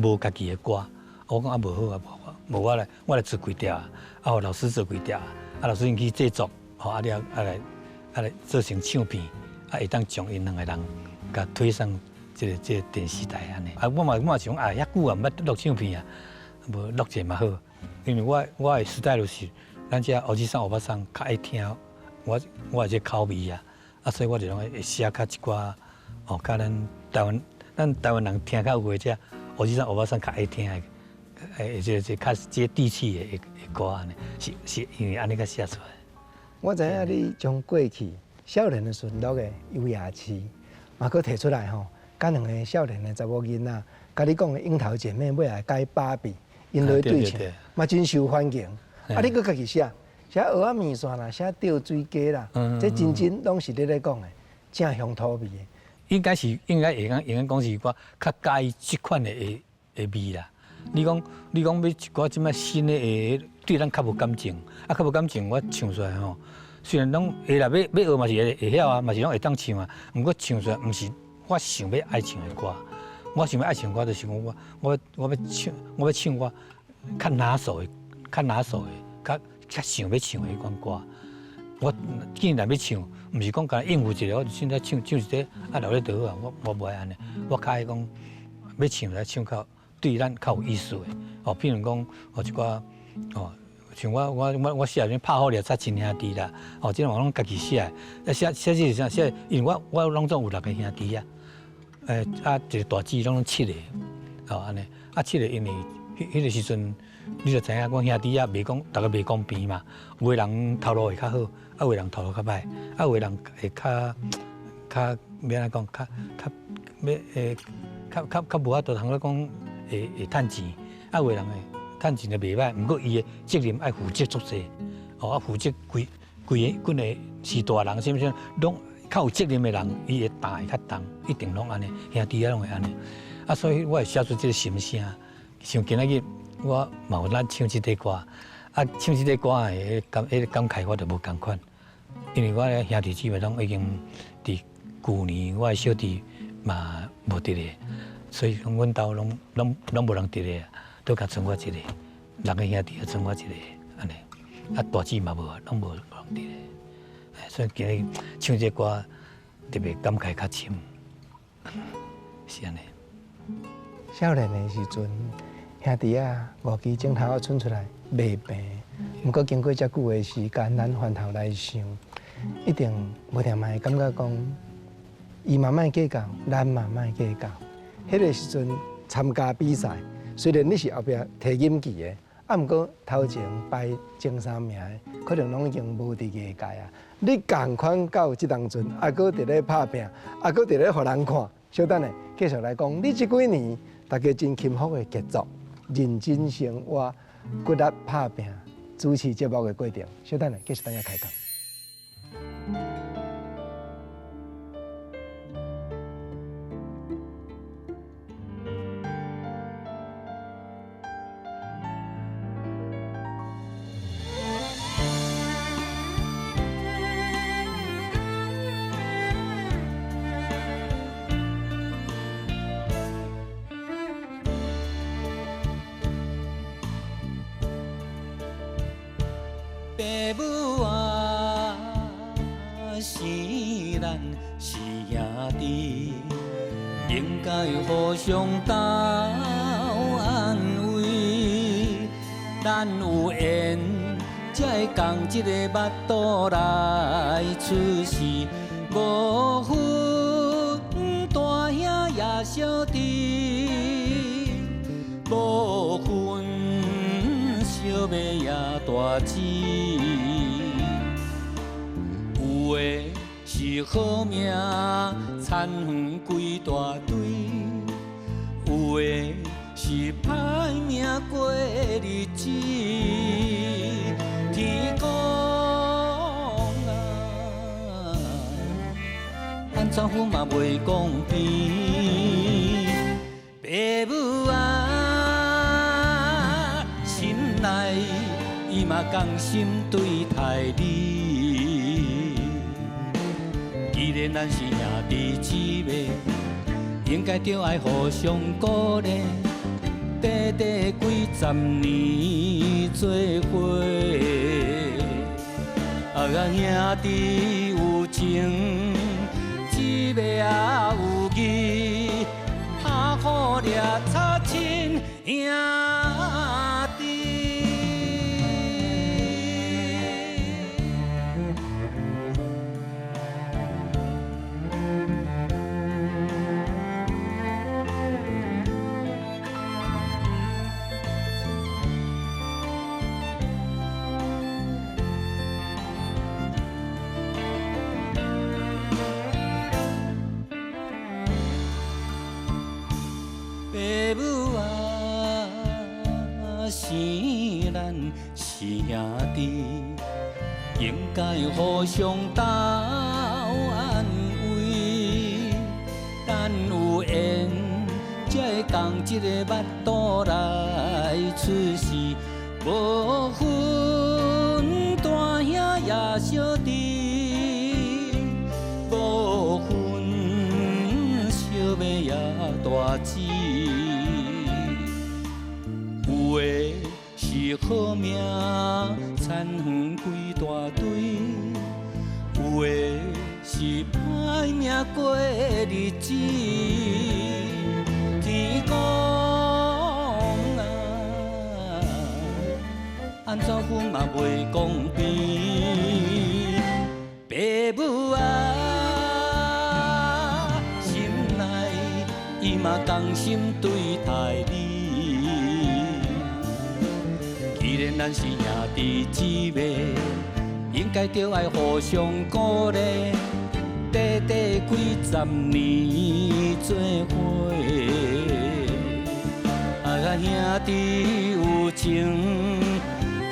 [SPEAKER 1] 無家己的歌。我講啊，無好啊，無無我來我來做幾條啊，啊，予老師做幾條，啊，老師𪜶去製作，吼，啊了啊來啊來做成唱片，啊，會當將𪜶兩個人共推上這个這个電視台按呢。啊，我嘛我嘛想啊，遐久啊，毋捌錄唱片啊，無錄者嘛好，因為我我的時代就是咱這歐吉桑歐巴桑較愛聽，我我的這口味啊，啊，所以我就攏會寫較一寡哦，較咱台灣咱台灣人聽較有的這歐吉桑歐巴桑較愛聽的。欸，這這較接地氣的的歌按呢，是是因為按呢共寫出來。
[SPEAKER 2] 我知影你將過去少年的時陣錄的《優雅痴》，嘛閣提出來吼，佮兩个少年的查某囡仔，佮你講的櫻桃姐妹欲來改芭比，𪜶來對唱，嘛真受歡迎。啊，你閣家己寫，寫蚵仔麵線啦，寫吊水雞啦，這真真攏是你咧講的，正鄉土味的。
[SPEAKER 1] 應該是應該會當會當講是我較佮意這款的的的味啦。你講你講欲一寡這擺新的的，對咱較無感情，啊較無感情，我唱出來吼，雖然攏會啦，欲欲學嘛是會會曉啊，嘛是攏會當唱啊。毋過唱出來毋是我想欲愛唱的歌，我想欲愛唱歌就是講我我我欲唱我欲唱我較拿手的、較拿手的、較較想欲唱的彼款歌。我既然欲唱，毋是講干焦應付一下，我就凊彩唱唱一个啊留咧就好啊。我我無愛按呢，我較愛講欲唱來唱較對咱較有意思的。哦，譬如講哦一寡哦，像我我我我寫啥物拍虎掠賊親兄弟啦，哦，這種我攏家己寫的。啊寫寫這是啥？寫因為我我攏總有六个兄弟啊，啊一個大姊攏總七個，哦按呢，啊七個因為彼彼个時陣，你就知影講兄弟仔袂講，逐个袂公平嘛。有的人頭路會較好，啊有的人頭路較歹，啊有的人會較較欲按怎講，較較欲會較較較無法度通咧講會會趁錢，啊有的人會趁錢就袂歹，毋過伊的責任愛負責足濟，哦啊負責規規個規个是大人，啥物啥攏較有責任的人，伊會擔會較重，一定攏按呢，兄弟仔攏會按呢。啊所以我會寫出這个心聲，像今仔日我嘛有咱唱這塊歌，啊唱這塊歌的感彼个感慨我就無仝款，因為我的兄弟姊妹攏已經佇舊年，我的小弟嘛無佇咧，所以講阮兜攏攏攏無人佇咧，都共剩我一个，六个兄弟也剩我一个，按呢，啊大姊嘛無，攏無無人佇咧，所以今日唱這歌特別感慨較深，是按呢。
[SPEAKER 2] 少年的時陣，兄弟仔五支指頭仔伸出來袂平，毋過經過遮久的時間，咱翻頭來想，一定無定嘛會感覺講，伊嘛莫計較，咱嘛莫計較。彼个時陣參加比賽，雖然你是後壁提錦旗的，啊，毋過頭前排前三名的，可能攏已經無佇藝界啊。你仝款到這當陣，猶閣佇咧拍拚，猶閣佇咧予人看，小等下繼續來講，你這幾年大家真幸福的傑作，認真生活、骨力拍拚、主持節目的過程。小等下繼續等下開講。
[SPEAKER 1] 爸母啊，生咱是兄弟，應該互相鬥安慰。咱有緣才會仝一個腹肚來出世，無分大兄也小弟，無分小妹也大姊。有的是好命，田園規大堆；有的是歹命過日子。天公啊，按怎分嘛袂公平。爸母啊，心內伊嘛仝心對待你。既然咱是兄弟姊妹，應該著愛互相鼓勵，短短幾十年做伙，啊兄弟有情，姊妹也有義，拍好掠吵親兄弟。爸母啊，生咱是兄弟，應該互相鬥安慰。咱有緣才會仝一個腹肚來出世，無分大兄也小弟，無分小妹也大姊。有的是好命，田園規大堆；有的是歹命過日子。天公啊，按怎分嘛袂公平。爸母啊，心內伊嘛仝心對待你。既然咱是兄弟姊妹，應該著愛互相鼓勵，短短幾十年做伙，啊兄弟有情，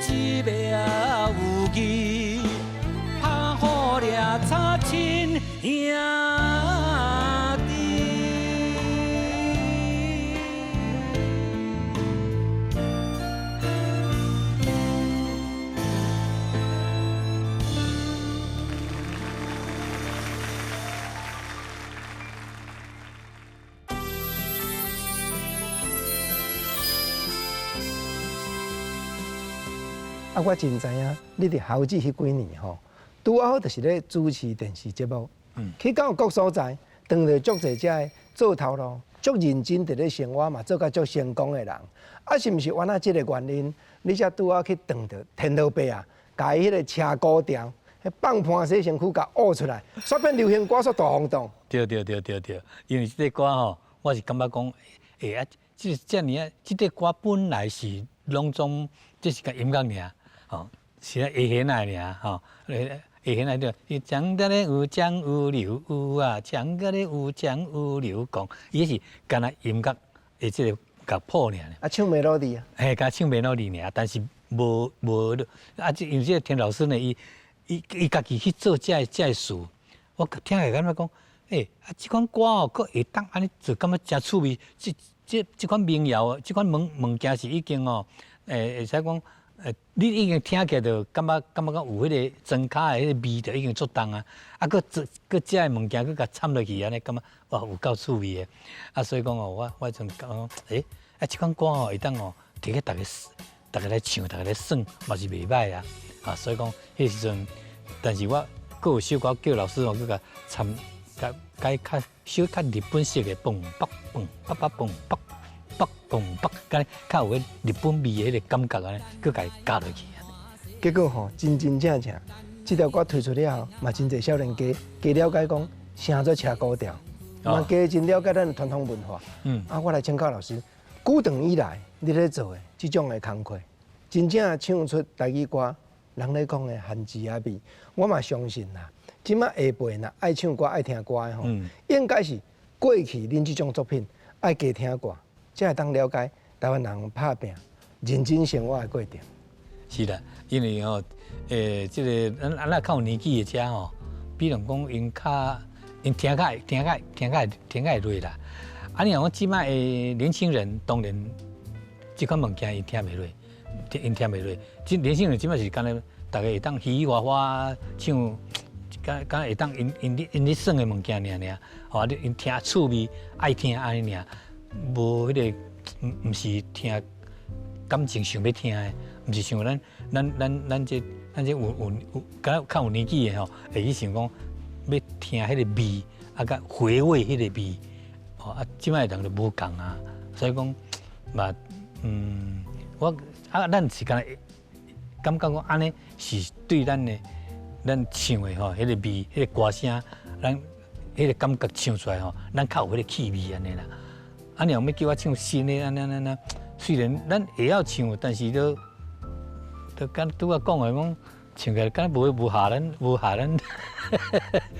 [SPEAKER 1] 姊妹也有義，拍好掠吵親兄弟。
[SPEAKER 2] 啊，我真知影，你佇猴子彼幾年吼，拄仔好就是咧主持電視節目，去到各所在，當著足濟遮个做頭路，足認真佇咧生活嘛，做甲足成功的人，啊，是毋是原來這個原因，你才拄仔去撞著天老爸啊，共伊彼個車鼓調，彼放伴洗身軀共挖出來，煞變流行歌，煞大轟動。
[SPEAKER 1] 對對對對對，因為這個歌吼，我是感覺講，欸啊，這這爾啊，這個歌本來是攏總這是個音樂爾。吼，是咧下弦仔爾吼，會現來就伊講甲咧有講有流有啊，講甲咧有講有流講，伊是干焦音樂的這個樂譜爾。
[SPEAKER 2] 啊，唱 melody 啊。
[SPEAKER 1] 嘿，共唱 melody 爾，但是無無啊，這因為這個田老師呢，伊伊伊家己去做這个這个事，我聽起來感覺講，欸，啊，這款歌哦，閣會當按呢做，感覺誠趣味。這這這款民謠，這款物物件是已經哦，欸，會使講，你已經聽起來就感覺感覺講有彼個莊跤的彼個味就已經足重啊，啊，閣做閣這个物件閣共摻落去，按呢感覺哇，有夠趣味的。啊，所以講哦，我我陣講，欸，啊，這款歌哦，會當哦，提去逐家逐家來唱，逐家來耍，嘛是袂䆀啊。啊，所以講，彼時陣，但是我閣有小可叫老師哦，閣共摻，共改較小較日本式的蹦北蹦北北蹦北北蹦北，敢較有彼日本味的彼個感覺按呢，閣共伊加落去。
[SPEAKER 2] 結果吼，真真正正，這條歌推出了後，嘛真濟少年家加了解講，啥做車鼓調，嘛加真了解咱的傳統文化。啊，我來請教老師，久長以來你咧做的這種的工課，真正唱出台語歌，人咧講的番薯仔味，我嘛相信啦。這馬下輩若愛唱歌、愛聽歌的吼，應該是過去恁這種作品愛加聽歌，才會當了解台灣人拍拚、認真生活的過程。
[SPEAKER 1] 是啦，因為吼，欸，這个咱咱若較有年紀的遮吼，比如講𪜶較𪜶聽較聽較聽較聽較會落啦。啊，你若講這擺的年輕人，當然這款物件𪜶聽袂落，𪜶聽袂落。這年輕人這擺是敢若逐家會當嘻嘻哈哈唱，敢敢會當𪜶𪜶咧𪜶咧耍的物件爾爾，吼，啊，𪜶聽趣味愛聽按呢爾，無彼个毋毋是聽感情想欲聽的，毋是像咱咱咱咱這咱這有有有敢若較有年紀的吼，會去想講欲聽彼个味，啊，佮回味彼个味，吼啊，這擺的人就無仝啊，所以講嘛，我啊，咱是敢若感覺講按呢是對咱的咱唱的吼，彼个味，彼个歌聲，咱彼个感覺唱出來吼，咱較有彼个氣味按呢啦。啊，你若欲叫我唱新的按呢按呢按呢，雖然咱會曉唱，但是都都敢拄仔講的講，唱起來敢若無無合咱無合咱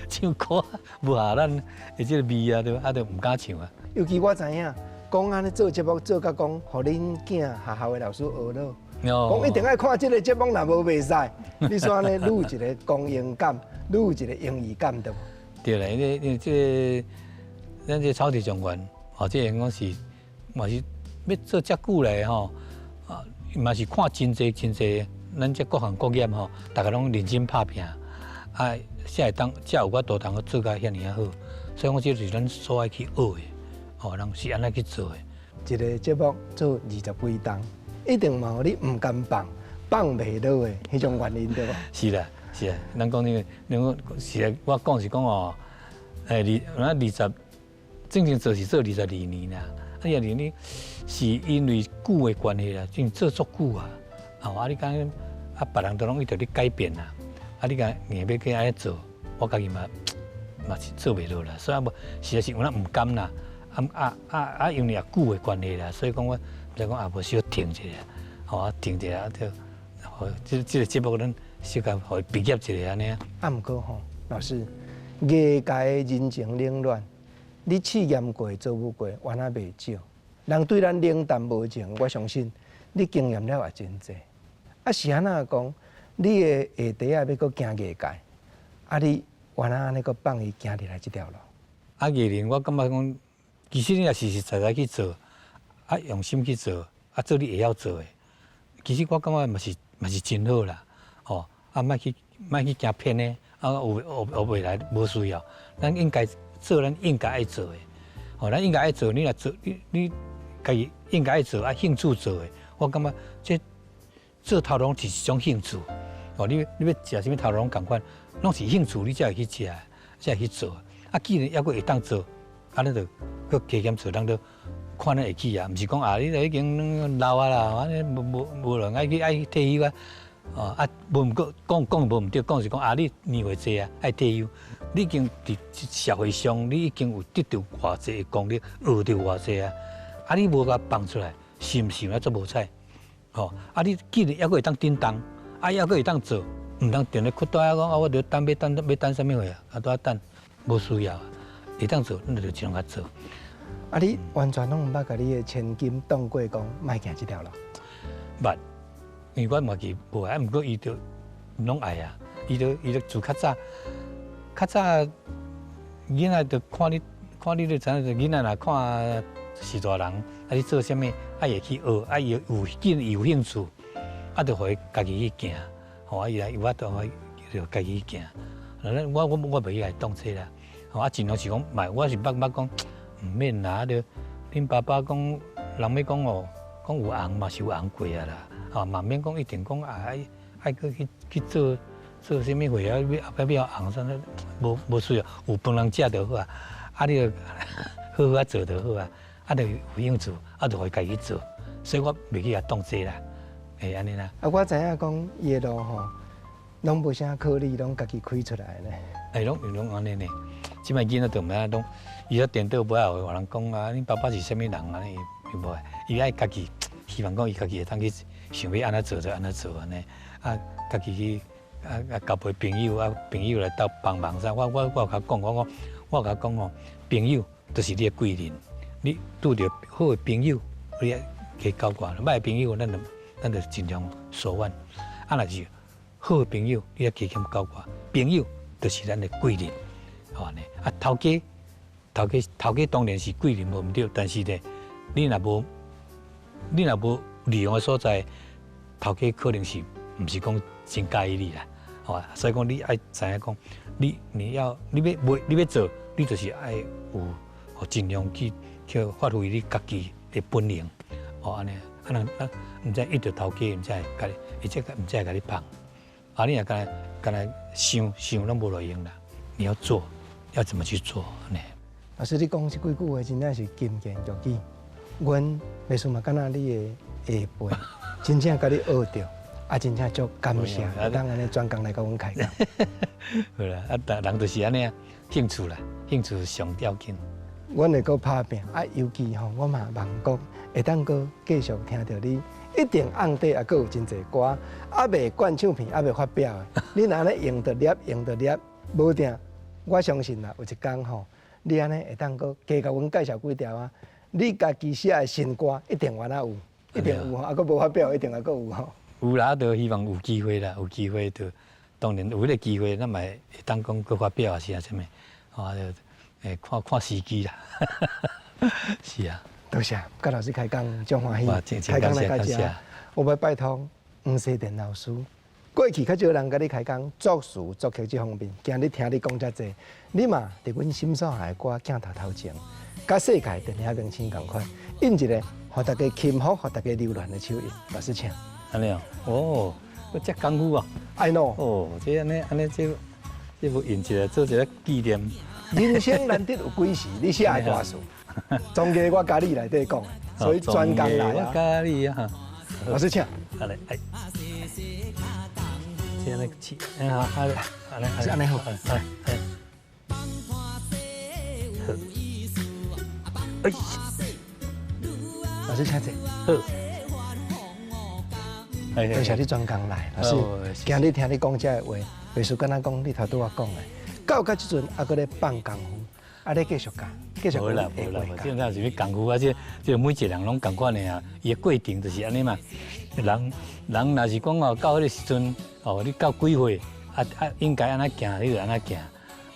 [SPEAKER 1] 唱歌無合咱的這个味啊，對，啊，就毋敢唱啊。
[SPEAKER 2] 尤其我知影，講按呢做節目做甲講，予恁囝學校的老師學咯。講一定愛看這个節目，若無袂使。你說按呢，愈有一个光榮感，愈有一个榮譽感，對無？
[SPEAKER 1] 對啦，因為因為這个咱這个草地狀元，吼，這个講是嘛是欲做遮久來吼，啊，嘛是看真濟真濟，咱這各行各業吼，逐家攏認真拍拚，啊，才會當才有法度通做甲遐爾仔好。所以講，這是咱所愛去學的，吼，人是按呢去做的。
[SPEAKER 2] 一个節目做二十幾冬，一定嘛有你毋甘放、放袂落的彼種原因，對無？
[SPEAKER 1] 是啦，是啊，咱講那個，咱講是啊，我講是講哦，欸，二咱二十，正經做是做22年啦。啊，二年是因為久的關係啦，真做足久啊。哦，啊，你講啊，別人都攏一直咧改變啦。啊，你講硬欲去按呢做，我家己嘛嘛是做袂落啦。所以無，實在是有影毋甘啦。啊啊啊啊！因為也久的關係啦，所以講我才講啊，無小停一下，吼啊停一下，就予這這个節目咱小可予伊畢業一下按呢。
[SPEAKER 2] 啊，毋過吼，老師，藝界的人情冷暖，你試驗過、做舞過，原來袂少。人對咱冷淡無情，我相信你經驗了也真濟。啊，是按怎講？你的下底仔欲閣行藝界，啊，你原來按呢閣放伊行入來這條路？
[SPEAKER 1] 啊，藝人我感覺講，其實你若實實在在去做，啊，用心去做，啊，做你會曉做的，其實我感覺嘛是嘛是真好啦，吼，啊，莫去莫去驚騙的，啊，有學學袂來無需要，咱應該做咱應該愛做的，吼，咱應該愛做，你若做你你家己應該愛做，啊，興趣做的，我感覺這做頭路是一種興趣，哦，你你欲食啥物頭路攏仝款，攏是興趣，你才會去食，才會去做。啊，既然猶閣會當做，啊，咱就閣加減做，咱都看咱會起啊，毋是講啊，你都已經老啊啦，按呢無無無人愛去愛去退休啊，哦啊，無毋過講講無毋對，講是講啊，你年歲濟啊，愛退休，你已經佇社會上，你已經有得著偌濟的功力，學著偌濟啊，啊，你無共放出來，是毋是嘛足無彩？吼，啊，你既然猶閣會當振動，啊，猶閣會當做，毋通定咧屈在遐講啊，我著等欲等欲等啥物貨啊？啊，拄仔等，無需要啊，會當做，咱就盡量較做。
[SPEAKER 2] 啊，你完全攏毋捌共你的千金擋過講，莫行這條路。
[SPEAKER 1] 捌，因為我嘛是無愛，啊，毋過伊就攏愛啊，伊就自較早，較早囡仔就看你，看你就知影，囡仔若看是大人，啊，你做啥物，啊，會去學，啊，伊有見伊有興趣，啊，就予伊家己去行，吼，啊，伊來有法度，就家己去行。我袂去共伊擋這啦，吼，啊，盡量是講，嘛，我是捌捌講，毋免啦，就恁爸爸講，人欲講哦，講有紅嘛是有紅過啊啦，吼，嘛免講一定講啊愛愛閣去去做做啥物貨啊，欲後擺欲紅啥物，無無需要，有飯通食就好啊，啊，你就好好仔做就好啊，啊，就有興趣，啊，就予伊家己做，所以我袂去共擋這啦，會按呢啦。
[SPEAKER 2] 啊，我知影講伊的路吼，攏無啥靠你，攏家己開出來呢。
[SPEAKER 1] 欸，攏攏按呢呢，這擺囡仔都毋知影攏，伊咧顛倒尾仔有人講啊，恁爸爸是啥物人啊？伊伊無愛，伊愛家己，希望講伊家己會當去想欲按怎做就按怎做按呢，啊，家己去啊啊交陪朋友啊，朋友來鬥幫忙啥？我我我有共講，我講我有共講吼，朋友就是你的貴人，你拄著好的朋友，你愛加交掛；歹的朋友，咱就咱就盡量疏遠。啊，若是好的朋友，你愛加減交掛。朋友就是咱的貴人，吼按呢。啊，頭家頭家頭家當然是貴人無毋對，但是呢，你若無你若無利用的所在，頭家可能是毋是講真佮意你啦，吼。所以講你愛知影講，你你要你欲賣你欲做，你就是愛有盡量去去發揮你家己的本領，吼按呢。啊，若啊，毋知遇著頭家，毋知會共你，或者毋知會共你放。啊，你若干焦干焦想想攏無路用啦。你要做，要怎麼去做呢？
[SPEAKER 2] 老師，你講這幾句話真正是金言玉語。阮袂輸嘛，敢若你的下輩，真正共你學著，啊，真正足感謝，會當按呢專工來共阮開講。
[SPEAKER 1] 好啦，啊，逐人就是按呢啊，興趣啦，興趣上要緊。
[SPEAKER 2] 阮會閣拍拚，啊，尤其吼，我嘛望講會當閣繼續聽著你，一定甕底猶閣有真濟歌，猶未灌唱片，猶未發表的。你若按呢用著粒，用著粒，無定，我相信啦，有一工吼，你按呢會當閣加共阮介紹幾條啊，你家己寫的新歌一定原來有，一定有吼，啊，閣無發表，一定猶閣有吼。
[SPEAKER 1] 有啦，就希望有機會啦，有機會就當然有彼個機會，咱嘛會當講閣發表啊，是啊，啥物，吼就會看看時機啦。是啊，
[SPEAKER 2] 多謝，佮老師開講，足歡喜，開講來到遮，我欲拜託黃西田老師。過去較少人佮你開講作詞作曲這方面，今日聽你講遮濟，你嘛佇阮心所愛的歌鏡頭頭前，佮世界電影明星仝款，印一個予大家钦服、予大家留戀的手印。老師請。
[SPEAKER 1] 按呢哦，哦，這功夫啊
[SPEAKER 2] ，I know。
[SPEAKER 1] 哦，這按呢按呢這這無印一個做一個紀念。
[SPEAKER 2] 人生難得有幾時，你寫的歌詞，總計我佮你內底講，所以專工來啊。
[SPEAKER 1] 我佮你啊，
[SPEAKER 2] 老師請。
[SPEAKER 1] 好嘞，哎。這按呢起，哎好，好嘞，好嘞，
[SPEAKER 2] 是按呢好，
[SPEAKER 1] 哎哎。好。哎。
[SPEAKER 2] 老師請坐。
[SPEAKER 1] 好。
[SPEAKER 2] 多謝你專工來，老師。今日聽你講這个話，袂輸敢若講你頭拄仔講的。到這陣猶閣咧放功夫，啊，你繼續教，繼續
[SPEAKER 1] 無啦無啦，這哪是啥物功夫啊？這這每一個人攏仝款的啊，伊的過程就是按呢嘛。人人若是講哦，到彼個時陣哦，你到幾歲啊啊，應該按怎行，你就按怎行，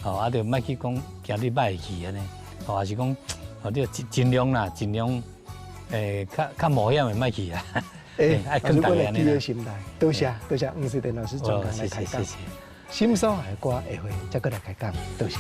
[SPEAKER 1] 哦啊，就莫去講驚你䆀去按呢，哦，還是講哦，你盡盡量啦，盡量較較冒險的莫去啊。
[SPEAKER 2] 欸，老師，阮會記佇心內，多謝多謝黃世田老師專工來開講，心所愛的歌下回再閣來開講，多謝。